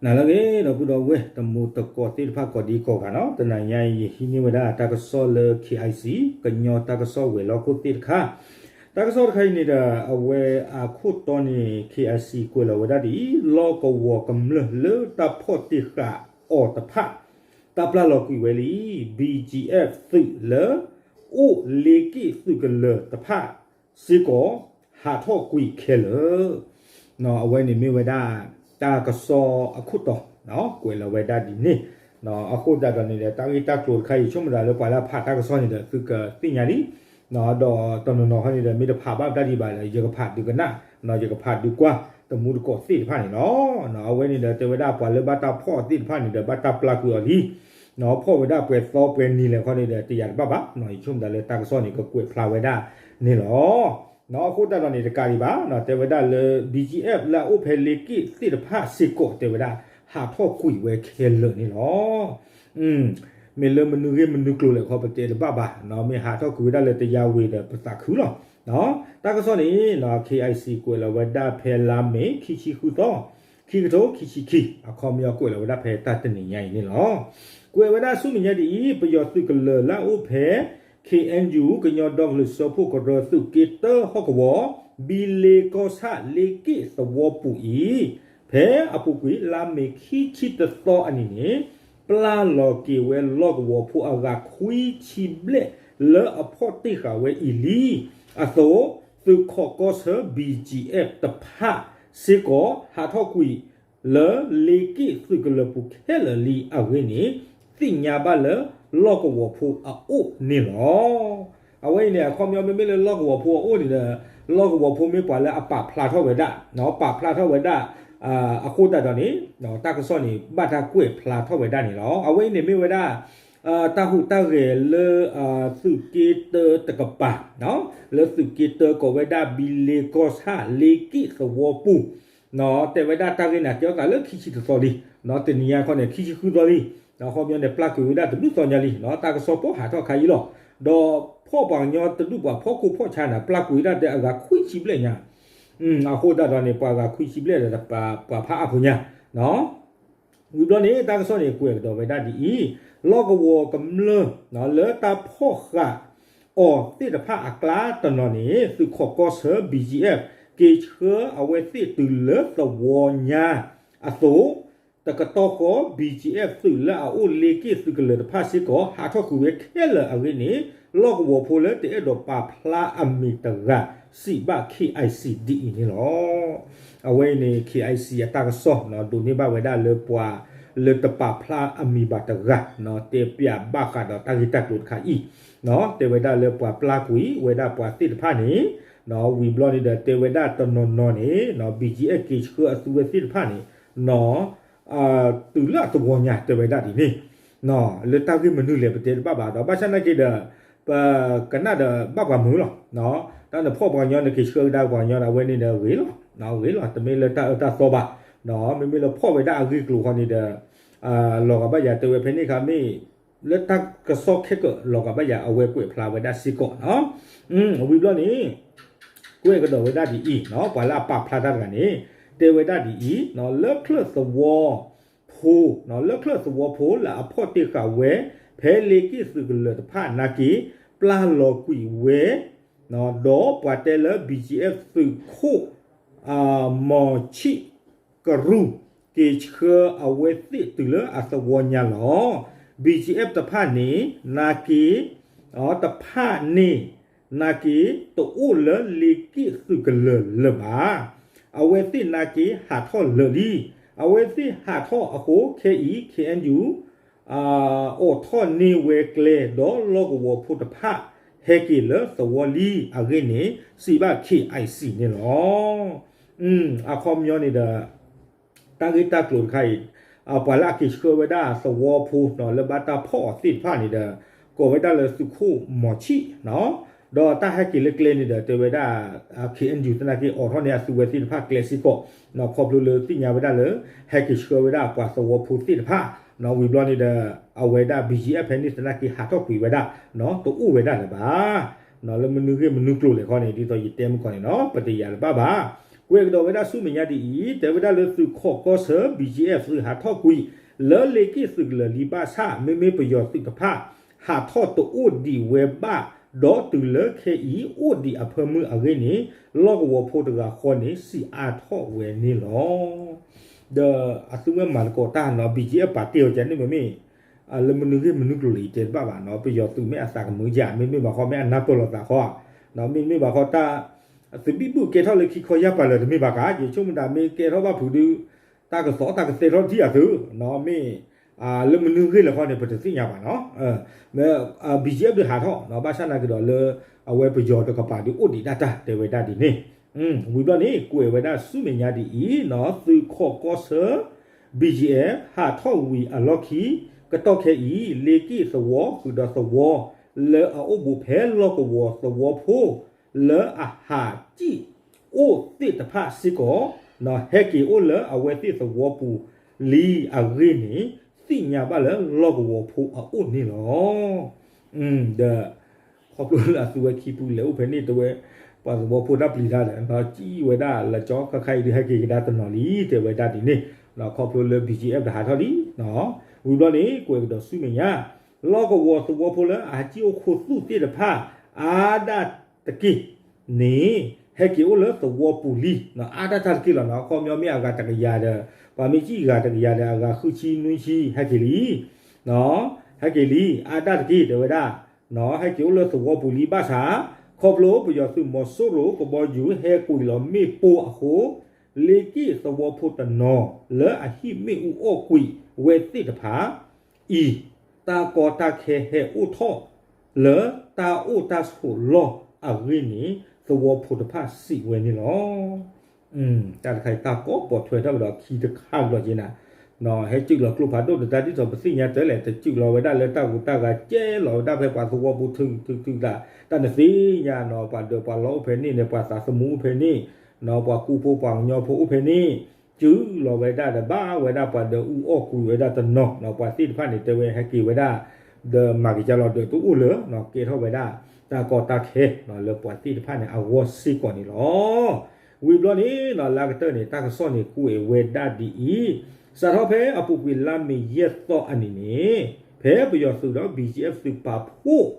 နၤလၢအဂ့ၤ ဒီပုၢ်ဒီဝဲၢ်တံၤသကိးသ့ၣ်တဖၣ်ကိးဒံကိးဂၤနီၤ, တနၤညါအံၤ ယဟံးန့ၢ်ဝဲဒၣ်တၢ်ကစီၣ်လၢ KIC ကညီတၢ်ကစီၣ်ဝဲၤလီၢ်ခိၣ်သ့ၣ်တခါ, တၢ်ကစီၣ်တခါအံၤန့ၣ်ဒီး အဝဲအခိၣ်တီန့ၣ် KIC ကွဲးလီၤဝဲဒၣ်ဒ်အံၤ, လီၢ်ကဝီၤကမျၢၢ်လၢတၢ်ဖီၣ်တ့ၢ်ဃာ်အီၤတဖၣ် တၢ်ပျၢ်လီၤကွံာ်ဝဲလံ, BGF သုးလၢ အိၣ်လ့က့ၣ်သုးကလၢၤတဖၣ်စ့ၢ်ကီး ဟးထီၣ်ကွံာ်ခဲလၢာ်. အဝဲန့ၣ်မ့ၢ်ဝဲဒၣ် တၢ်ကစီၣ်အခိၣ်တီ ကွဲးလီၤဝဲဒၣ်ဒ်န့ၣ်, အဃိသတးဒီးန့ၣ်ဒီး တၢ်ဂ့ၢ်တၢ်ကျိၤတခါအံၤ ဆိကမိၣ်သးလၢပှၤလၢအဖးတၢ်ကစီၣ်န့ၣ်ဒီး သုကသ့ၣ်ညါလံ, ဒီးတနီၤနီၤခီန့ၣ်ဒီး မ့ၢ်တဖးဘၣ်တၢ်ဒံးဘၣ်ဒီး ယကဖးဒုးကနၣ်, ယကဖးဒုးကွၢ် တံၤသကိးသ့ၣ်တဖၣ်န့ၣ်လီၤ. အဝဲန့ၣ်ဒီး တဲဝဲဒၣ်ပှၤလၢဘၣ်တၢ်ဖီၣ်သ့ၣ်တဖၣ်န့ၣ်ဒီး ဘၣ်တၢ်ပျၢ်ကွံာ်အီၤလံ ဖီၣ်ဝဲဒၣ်ပှဲၤသီပှဲၤနံၤလဲၣ်ခီန့ၣ်ဒီး တယၤတဘၣ်ဘၣ်, ယဆိကမိၣ်သးလၢတၢ်ကစီၣ်န့ၣ် ကကွဲးဖျါဝဲဒၣ်န့ၣ်လီၤ. အဃိသတးဒီးန့ၣ် တကးဒံးဘၣ် တဲဝဲဒၣ်လၢ BGF လၢအအိၣ်ဖဲလ့က့ၣ်သ့ၣ်တဖၣ်စ့ၢ်ကီး တဲဝဲဒၣ် ဟးထီၣ်ကွံာ်ဝဲခဲလၢာ်န့ၣ်လီၤ. မ့ၢ်လၢမနုၤဂ့ၢ်မနုၤကျိၤလဲၣ်ခီ ပတဲတဘၣ်ဘၣ်, မ့ၢ်ဟးထီၣ်ကွံာ်ဝဲဒၣ်လၢတယၤဝံၤဒီး ပသးခုလီၤ. တၢ်ကစီၣ်န့ၣ် KIC ကွဲးလီၤဝဲဒၣ်ဖဲလါမ့ၤ ခံဆံဃုသီ ခံကထိခံဆံခံ အခီပညီကွဲးလီၤဝဲဒၣ်ဖဲတၢ်တနံၤညါအံၤန့ၣ်လီၤ. ကွဲးဝဲဒၣ်ဆူမဲာ်ညါဒ်အံၤ, ပယီၤသုးကလၢၤလၢအအိၣ်ဖဲ KNU ကညီဒီကလုာ်စၢဖှိၣ်ကရၢ သုးက့တၢဟီၣ်ကဝီၤ ဘံလ့ကီၢ်ဆၣ် လ့က့ၣ်သဝီပူၤအံၤ, ဖဲအပူၤကွံာ်လါမ့ၤခံဆံတသီအနံၤန့ၣ် ပျၢ်လီၤက့ၤဝဲလီၢ်ကဝီၤဖိအဂၤခွံဆံဘျဲၣ်လၢအဖီၣ်တ့ၢ်ဃာ်ဝဲအံၤလံအသိး, သုးခိးကီၢ်ဆၢ BGF တဖၣ်စ့ၢ်ကီး ဟးထီၣ်ကွံာ်လၢလ့က့ၣ်သုးကလၢၤပူၤခဲလၢာ်လံအဂ့ၢ်န့ၣ် သ့ၣ်ညါဘၣ်လၢလီၢ်ကဝီၤဖိအအိၣ်န့ၣ်လီၤ. အဝဲအံၤန့ၣ် အခီပညီမ့မ့ၢ်လၢလီၢ်ကဝီၤဖိအအိၣ်န့ၣ်ဒီး လီၢ်ကဝီၤဖိမ့ၢ်ပှၤလၢအပာ်ဖျါထီၣ်ဝဲဒၣ်, ပာ်ဖျါထီၣ်ဝဲဒၣ် အဃိသတးဒီးန့ၣ် တၢ်ကစီၣ်န့ၣ် ဘၣ်တၢ်ကွဲးဖျါထီၣ်ဝဲဒၣ်န့ၣ်လီၤ. အဝဲအံၤန့ၣ်မ့ၢ်ဝဲဒၣ် တၢ်ဟူးတၢ်ဂဲၤလၢ သုးက့တၢတကပၤ, လၢသုးက့တၢကိးဝဲဒၣ်ဘံလ့ကီၢ်ဆၣ် လ့က့ၣ်သဝီပူၤ တဲဝဲဒၣ်တၢ်ဂ့ၢ်န့ၣ် ကဲထီၣ်သးလၢခံဆံတသီလံ, တနံၤညါခီန့ၣ် ခံဆံဃုသီလံ, အခီပညီန့ၣ် ပျၢ်ကွံာ်ဝဲဒၣ်တဘျုးသီညါလံ, တၢ်ကစီၣ်ပိၢ်ဟးထီၣ်ခါအံၤလီၤ. ဒီးဖီၣ်ပှၤကညီတဒူၣ်ပှၤဖီခိၣ်ဖီၣ်ဆါန့ၣ် ပျၢ်ကွံာ်ဝဲဒၣ်တဲအဂၤခွံဆံဘျဲၣ်ညါ, အဃိသတးဒီးန့ၣ် ပှၤဂၤခွံဆံဘျဲၣ်ဒီး ပှၤဖးအါဖိညါ ဝံၤဘျီန့ၣ် တၢ်ကစီၣ်န့ၣ် ကွဲးကဒီးဝဲဒၣ်ဒ်အံၤ, လီၢ်ကဝီၤကမျၢၢ် လၢတၢ်ဖီၣ်ဃာ်အီၤသ့ၣ်တဖၣ်အကျါတနီၤန့ၣ် သုးခိးကီၢ်ဆၢ BGF က့ၤဆှၢအဝဲသ့ၣ်တုၤလၢသဝီညါအသိး, တကတီၢ်ဃီ BGF သုးလၢအအိၣ်လ့က့ၣ်သုးကလၢၤတဖၣ်စ့ၢ်ကီး ဟးထီၣ်ကွံာ်ဝဲခဲလၢာ်အဂ့ၢ်န့ၣ် လီၢ်ကဝီၤဖိလၢတအဲၣ်ဒိးပာ်ဖျါအမံၤတဂၤ စံးဘၣ် KIC ဒ်အံၤန့ၣ်လီၤ. အဝဲအံၤန့ၣ် KIC အတၢ်ကစီၣ် ဒိးန့ၢ်ဘၣ်ဝဲဒၣ်လၢပှၤလၢတပာ်ဖျါအမံၤဘၣ်တဂၤ တဲပၠးဘၣ်ဃးဒီးတၢ်ဂ့ၢ်တၢ်ကျိၤတခါအံၤ, တဲဝဲဒၣ်လၢပှၤပျၢ်ကွံာ်ဝဲဒၣ်ပှၤသ့ၣ်တဖၣ်န့ၣ်, ဝံၤဘျီန့ၣ်ဒီး တဲဝဲဒၣ်တနီၤနီၤန့ၣ် BGF က့ၤဆှၢအသုဝဲသ့ၣ်တဖၣ်န့ၣ် တုၤလၢအသဝီညါ တဲဝဲဒၣ်ဒ်န့ၣ်, လၢတၢ်ဂ့ၢ်မနုၤလဲၣ်ပတဲတဘၣ်ဘၣ်ဒီး ဘၣ်ဆၣ်နာ်က့ဒီး ပကနၣ်ဒီးဘၣ်ပှၤမုာ်လီၤ. တၢ်နဖီၣ်ပှၤကညီ နက့ၤဆှၢကဒါပှၤကညီဒီး အဝဲန့ၣ်ဒီးဂ့ၤလီၤ, ဂ့ၤလီၤ, တမ့ၢ်လၢတၢ်အၢတၢ်သီဘၣ်, မ့မ့ၢ်လၢဖီၣ်ဝဲဒၣ်အဂ့ၢ်ကျိၤဃီန့ၣ်ဒီး လီၤဂာ်ဘၣ်ယၤတဲဝဲဖဲန့ၣ်ခါမ့ၢ် လၢတၢ်ကစီၣ်ခဲကၢးလီၤဂာ်ဘၣ်ယၤ အဝဲကွဲးဖျါဝဲဒၣ်စ့ၢ်ကီးနီၤ, ဝံၤဘျီန့ၣ် ကွဲးကဒီးဝဲဒၣ်ဒ်အံၤ, ပှၤလၢအပာ်ဖျါတၢ်တဂၤန့ၣ် တဲဝဲဒၣ်ဒ်အံၤ, လၢချၢၣ်သဝီဖိ, လၢချၢၣ်သဝီဖိလၢအဖီၣ်တ့ၢ်ဃာ်ဝဲ ဖဲလ့က့ၣ်သုးကလၢၤတဖၣ်နာ်က့ ပျၢ်လီၤကွံာ်ဝဲ, ဒီးပှၤတဲလၢ BGF သုးခိၣ် မီၤဆံးကရူၢ် က့ၤဆှၢအဝဲသ့ၣ်တုၤလၢအသဝီညါလီၤ. BGF တဖၣ်န့ၣ် နာ်က့ တဖၣ်န့ၣ် နာ်က့ တအိၣ်လၢလ့က့ၣ်သုးကလၢၤလၢၤဘၣ်. အဝဲသ့ၣ်နာ်က့ဟးထီၣ်လၢာ်လံ. အဝဲသ့ၣ်ဟးထီၣ်အဃိ ခဲအံၤ KNU အိးထီၣ်န့ၢ်ဝဲကျဲ ဒီးလီၢ်ကဝီၤဖိတဖၣ် ဟဲက့ၤလၢသဝီလံအဂ့ၢ်န့ၣ် စံးဘၣ် KIC န့ၣ်လီၤ. အခီပညီန့ၣ်ဒီး တၢ်ဂ့ၢ်တၢ်ကျိၤတခါအံၤ ပှၤလၢအက့ၤဆှၢဝဲဒၣ်သဝီဖိ လၢဘၣ်တၢ်ဖီၣ်အီၤသ့ၣ်တဖၣ်န့ၣ်ဒီး ကိးဝဲဒၣ်လၢသုးခိၣ်မီၤဆံး, ဒီးတၢ်ဟဲက့ၤလၢကျဲန့ၣ်ဒီး တဲဝဲဒၣ် KNU သနာ်က့အိးထီၣ်န့ၢ်အသုဝဲသ့ၣ်တဖၣ်ကျဲစ့ၢ်ကီး, ခီဖျိလၢသ့ၣ်ညါဝဲဒၣ်လၢ ဟဲက့ၤဆှၢဝဲဒၣ်ပှၤသဝီဖိသ့ၣ်တဖၣ်, ဝံၤဘျီန့ၣ်ဒီး အဝဲဒၣ် BGF ဖဲန့ၣ်သနာ်က့ဟးထီၣ်ကွံာ်ဝဲဒၣ် တအိၣ်ဝဲဒၣ်လၢၤဘၣ်. လၢမနုၤဂ့ၢ်မနုၤကျိၤလဲၣ်ခီန့ၣ် ဒ်သိးယတဲမုၢ်ကီၢ်န့ၣ်နီၤ ပတယာ်လၢၤဘၣ်ဘၣ်. ကွဲးကဒီးဝဲဒၣ်ဆူမဲာ်ညါဒ်အံၤ, တဲဝဲဒၣ်လၢသုးခီၣ်ကီၢ်ဆၢ BGF သုးဟးထီၣ်ကွံာ် လၢလ့က့ၣ်သုးကလၢၤလံဘၣ်ဆၣ် မ့မ့ၢ်ပယီၤသုးတဖၣ် ဟးထီၣ်တအိၣ်ဒံးဝဲဘၣ်, ဒီးတုၤလၢခဲအံၤအိၣ်ဒံးအဖၢမုၢ်အဂ့ၢ်န့ၣ် လီၢ်ကဝီၤဖိတဂၤဃီန့ၣ် စံးအါထီၣ်ဝဲန့ၣ်လီၤ. ဒီးအသုဝဲမၤသကိးတၢ်နီၤ BGF ပာ်တ့ၢ်အီၤကန့ၣ်မ့မ့ၢ် လၢမနုၤဂ့ၢ်မနုၤကျိၤလၢယတဲတဘၣ်ဘၣ်နီၤ, ပယီၤသုးမ့ၢ်အသးကမုာ်ယၤ မ့မ့ၢ်ဘၣ်ဃီမ့ၢ်အနၢ်ပၢၢ်လိာ်သးဃီ, မ့မ့ၢ်ဘၣ်ဃီတၢ် သုးဘံၣ်ဘူၣ်ကဲထီၣ်လၢခံခီယၢ်ပၤလၢာ်တမ့ၢ်ဘၣ်ကါ, ယဆိကမိၣ်တၢ်မ့ၢ်ကဲထီၣ်ဘၣ်ဖုးဒုး တၢ်ကသီၣ်တၢ်ကသဲထီၣ်ထံၣ်အသုး, မ့ၢ် လၢမနုၤဂ့ၢ်လဲၣ်ဃီန့ၣ် ပတသ့ၣ်ညါဘၣ်နီၤ, မ့ၢ် BGF ဒုးဟးထီၣ်နီၤ, ဘၣ်ဆၣ်နာ်က့ဒီးလၢ အဝဲပယီၤတကပၤဒုးအိၣ်ဒံးဒၣ်တၢ် တဲဝဲဒၣ်ဒ်န့ၣ်, ဝံၤဘျီန့ၣ် ကွဲးဝဲဒၣ်ဆူမဲာ်ညါဒ်အံၤနီၤ, သုးခီၣ်ကီၢ်ဆၢ BGF ဟးထီၣ်ဝံၤအလီၢ်ခံ ကတီၢ်ခဲအံၤ လ့က့ၣ်သဝီဃုာ်ဒီးသဝီ လၢအအိၣ်ဘူးဖဲလီၢ်ကဝီၤသဝီဖိ လၢအဟးစံၣ်အိၣ်သ့ၣ်တဖၣ်စ့ၢ်ကီး ဟဲက့ၤအိၣ်လၢအဝဲသ့ၣ်သဝီပူၤလံအဂ့ၢ်န့ၣ် သ့ၣ်ညါဘၣ်လၢလီၢ်ကဝီၤဖိအအိၣ်န့ၣ်လီၤ. ဒီး ခီဖျိလၢအသုဝဲခံပူၤလဲၤအိၣ်ဖဲန့ၣ် တဲဝဲ ပှၤသဝီဖိတၢ်ပျံၤတၢ်ဒီး စံၣ်ဝဲဒၣ်လၢကၠီခါခါအံၤဒုးဟဲက့ၤကဒါတနီၤလံ တဲဝဲဒၣ်ဒ်န့ၣ်, ခီဖျိလၢ BGF တဟးထီၣ်လံ, ဝံၤဘျီန့ၣ် ကွဲးကဒီးဆူမဲာ်ညါ လီၢ်ကဝီၤသဝီဖိလၢအဟးစံၣ်အိၣ်ခူသူၣ်သ့ၣ်တဖၣ် အါဒၣ်တက့ၢ်န့ၣ် ဟဲက့ၤအိၣ်လၢသဝီပူၤလံ, အါဒၣ်တၢ်တက့ၢ်လီၤနီၤ, ခီပညီမ့ၢ်အဂၤတကယၤဒီး ပှၤမ့ၢ်စံၣ်ဂၤတကယၤဒီး အဂၤဃုဆံနွံဆံ ဟဲက့ၤလံ ဟဲက့ၤလံ, အါဒၣ်တက့ၢ် တဲဝဲဒၣ်, ဟဲက့ၤအိၣ်လၢသဝီပူၤလံဘၣ်ဆၣ်, ခီဖျိပယီၤသုးမီၤစိရိၤကဘီယူၤဟဲကွံာ်လီၤမ့ၣ်ပိၢ်အဃိ, လ့က့ၣ်သဝီဖိတနီၤ လၢအဟံၣ်မ့ၣ်အူအီၣ်ကွံာ်ဝဲသ့ၣ်တဖၣ်အံၤ တၢ်ကီတၢ်ခဲဟဲအိၣ်ထီၣ်လၢတၢ်အိၣ်တၢ်ဆိးလီၢ်အဂ့ၢ်န့ၣ် သဝီဖိတဖၣ်စံးဝဲန့ၣ်လီၤ. တၢ်တခါအံၤတၢ်ကီပိာ်ထွဲထီၣ်ကဒီးခံတခါကဒီးက့ၤနၤ, ဟဲစုၣ်လီၤကျိဖးဒိၣ်ဒီးတၢ်ဒ်သိးပသ့ၣ်ညါတၢ်လဲၣ် တစုၣ်လီၤဝဲဒၣ်လၢတၢ်ဂူၤတၢ်ဂၤကဲလီၤဝဲဒၣ်ဖဲပှၤသဝီပူၤထုးထုးထုးသး, တၢ်နသ့ၣ်ညါနီၤ ပှၤဒၢးပှၤလီအိၣ်ဖဲန့ၣ်န့ၣ် ပှၤသးသမူအိၣ်ဖဲန့ၣ်, ပှၤကူဖိပှၤကညီဖိအိၣ်ဖဲန့ၣ်, စုၣ်လီၤဝဲဒၣ်ဒီးဘၣ်ဝဲဒၣ်ပှၤဒၢးအူအီၣ်ကွံာ်ဝဲဒၣ်တနီၤ, ပှၤသ့ၣ်တဖၣ်န့ၣ် တဲဝဲဟဲက့ၤဝဲဒၣ် ဒီးမၤက့ၤကလီၤဒီးတအိၣ်လၢ ကဲထီၣ်ဝဲဒၣ် တၢ်ကီတၢ်ခဲ လၢပှၤသ့ၣ်တဖၣ်န့ၣ် အဂီၢ်စ့ၢ်ကီးန့ၣ်လီၤ. ဝံၤဘျီန့ၣ် လၢအကတၢၢ်န့ၣ် တၢ်ကစီၣ်န့ၣ် ကွဲးဝဲဒၣ်ဒ်အံၤ, စးထီၣ်ဖဲအပူၤကွံာ်လါမ့ၤယဲၢ်သီအနံၤန့ၣ် ဖဲပယီၤသုးဒီး BGF သုးပာ်ဖှိၣ်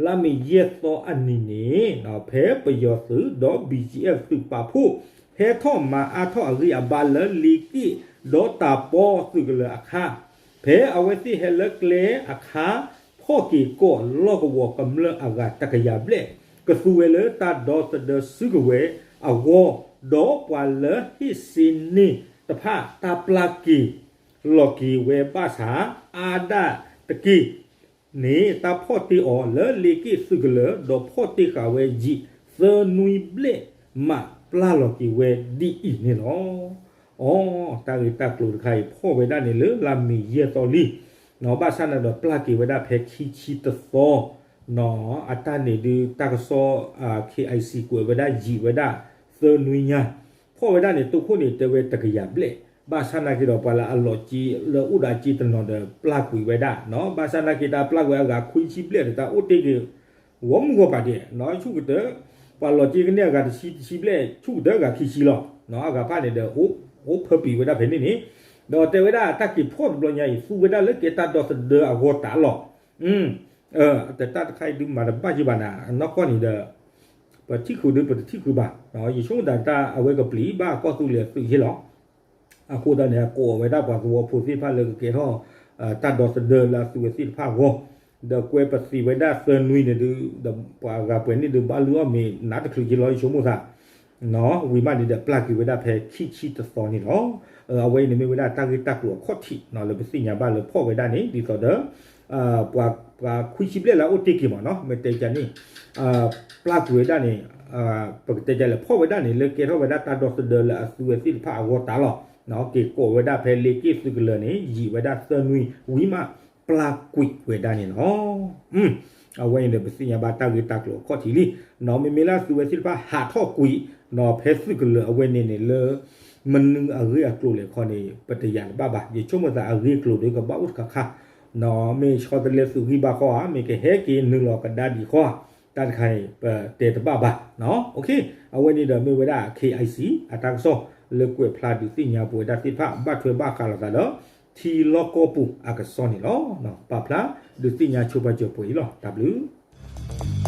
လါမ့ၤယဲၢ်သီအနံၤန့ၣ် ဖဲပယီၤသုးဒီး BGF သုးပာ်ဖှိၣ် ဟဲထီၣ်မၤအါထီၣ်အဂံၢ်အဘါလၢလ့က့ၣ်ဒီးတၢ်ပီသုးကလၢၤအခါ ဖဲအဝဲသ့ၣ်ဟဲလၢကျဲအခါ ဖီၣ်က့ၤကီၢ်လီၢ်ကဝီၤကမျၢၢ်အဂၤတကယၤဘျဲၣ် ကသူဝဲလၢတၢ်ဒီသဒၢစုကဝဲၤအဂီၢ်, ဒီးပှၤလၢဟ့ၣ်စ့န့ၢ်တဖၣ်တၢ်ပျၢ်က့ၤလီၤက့ၤဝဲဘၣ်ဆၣ် အါဒၣ်တက့ၢ်န့ၣ် တၢ်ဖီၣ်တ့ၢ်အီၤလၢလ့က့ၣ်သုးကလၢၤ ဒီးဖီၣ်တ့ၢ်ဃာ်ဝဲယံာ်သၢနွံဘျဲၣ်မး ပျၢ်လီၤက့ၤဝဲဒ်အံၤန့ၣ်လီၤ. အိ တၢ်ဂ့ၢ်တၢ်ကျိၤတခါအံၤ ဖီၣ်ဝဲဒၣ်န့ၣ်လၢလါမ့ၤယဲၢ်သီလံ, ဘၣ်ဆၣ်န့ၣ်ဒီးပျၢ်က့ၤဝဲဒၣ်ဖဲခံဆံတသီ, အတၢ်န့ၣ်ဒုးတၢ်ကစီၣ် KIC ကွဲးဝဲဒၣ်ယံာ်ဝဲဒၣ်သၢနွံညါ, ဖီၣ်ဝဲဒၣ်န့ၣ် တိခိၣ်န့ၣ်တဲဝဲတကယၤဘျဲၣ်, ဘၣ်ဆၣ်နာ်က့ဒီးပှၤလၢအလီၤက့လၢအိၣ်ဒီးအက့တနီၤဒီးပျၢ်ကွံာ်ဝဲဒၣ်, ဘၣ်ဆၣ်နာ်က့တၢ်ပျၢ်ကွံာ်အဂၤခွံဆံဘျဲၣ်ဒီးတၢ်အိၣ်တ့ၢ်က့ၤ ဂီၤမုၢ်ဂီၤပၤဒဲး ဆူၣ်ကတၢၢ်, ပှၤလီၤက့ကန့ၢ်အဂၤတဆံတဆံဘျဲၣ် ဆူၣ်ကတၢၢ်အဂၤခံဆံလီၤ, အဂၤဖၣ်န့ၣ်ဒီး အိၣ်ဖၢပံာ်ဝဲဒၣ်ဖဲန့ၣ်န့ၣ်, ဒီးတဲဝဲဒၣ်တၢ်က့ၤဖီၣ်တဘျီညါအံၤ သူဝဲဒၣ်လၢကဲတၢ်ဒီသဒၢအဂီၢ်တၢ်လီၤ, တၢ်တခါအံၤဒုးမၤတဘၣ်ယံာ်ဘၣ်နၤ အနီၢ်ကီၢ်န့ၣ်ဒီး ပထံၣ်ဃုာ်ဒုးပတထံၣ်ဃုာ်ဘၣ်, ယဆိကမိၣ်တၢ်အဝဲကပျံၤဘၣ်ကီၢ်သူလ့ၤအသုးယ့ၢ်လီၤ. အဃိသတးန့ၣ် အကိးဝဲဒၣ်ပှၤသဝီဖိသ့ၣ်တဖၣ်လၢကကဲထီၣ် တၢ်ဒီသဒၢလၢအသုးဝဲသ့ၣ်တဖၣ်အဂီၢ်, ဒီးကွဲပသံးဝဲဒၣ်သၢနွံန့ၣ်ဒုး ဒီးပှၤဂၤပှဲၤန့ၣ်ဒုးဘၣ်လုၢ်အီၣ်မ့ၤနးတချုးက့လီၤ ယဆိကမိၣ်သး, ဝံၤမးန့ၣ်ဒီးပျၢ်ကွံာ်ဝဲဒၣ်ဖဲခံဆံတသီန့ၣ်လီၤ. အဝဲအံၤန့ၣ်မ့ၢ်ဝဲဒၣ်တၢ်ဂ့ၢ်တၢ်ကျိၤအခီၣ်ထံး လၢပသ့ၣ်ညါဘၣ်လၢဖီၣ်ဝဲဒၣ်န့ၣ် ဒ်သိးဒီး ပှၤခွံဆံဘျဲၣ်လၢအအိၣ်တ့ၢ်က့ၤမးနီၤ မ့ၢ်တဲကန့ၣ် ပျၢ်ကွံာ်ဝဲဒၣ်န့ၣ် ပကတဲကလဲၣ် ဖီၣ်ဝဲဒၣ်န့ၣ် လၢကဲထီၣ်ဝဲဒၣ်တၢ်ဒီသဒၢလၢအသုးဝဲသ့ၣ်တဖၣ်အဂီၢ်တၢ်လီၤ. က့ၤကိးဝဲဒၣ်ဖဲလ့က့ၣ်သုးကလၢၤန့ၣ် ယံာ်ဝဲဒၣ်သၢနွံဝံၤမး ပျၢ်ကွံာ်ဝဲဒၣ်န့ၣ်လီၤ. အဝဲအံၤန့ၣ်ပသ့ၣ်ညါဘၣ်တၢ်ဂ့ၢ်တၢ်ကျိၤအခီၣ်ထံးလံ. မ့မ့ၢ်လၢအသုးဝဲသ့ၣ်တဖၣ်ဟးထီၣ်ကွံာ် ဖဲသုးကလၢၤအဝဲန့ၣ်န့ၣ်လၢ မနုၤအဂ့ၢ်အကျိၤလဲၣ်ခီန့ၣ် ပတယာ်တဘၣ်ဘၣ်. ယဆိကမိၣ်သးအဂ့ၢ်အကျိၤဒီးကဘၣ်အိၣ်တခါခါ မ့ၢ်ဆီတလဲသုးဂံၢ်ဘါဃီဧါ မ့ၢ်ကဟဲက့ၤနုာ်လီၤကဒါဒံးဃီဧါ တၢ်တခါအံၤ ပတဲတဘၣ်ဘၣ်. အဝဲန့ၣ်ဒီးမ့ၢ်ဝဲဒၣ် K I C အတၢ်ကစီၣ်လၢကွဲးဖျါဒုးသ့ၣ်ညါပဝဲဒၣ်သ့ၣ်တဖၣ် ဘၣ်ထွဲဘၣ်ဃးလိာ်သးဒီး ထံလီၢ်ကီၢ်ပူၤအကစီၣ်န့ၣ်လီၤ. ပာ်ဖျါဒုးသ့ၣ်ညါဆိပာ်စၢၤပှဲၤအံၤလီၤ. တၢ်ဘျုး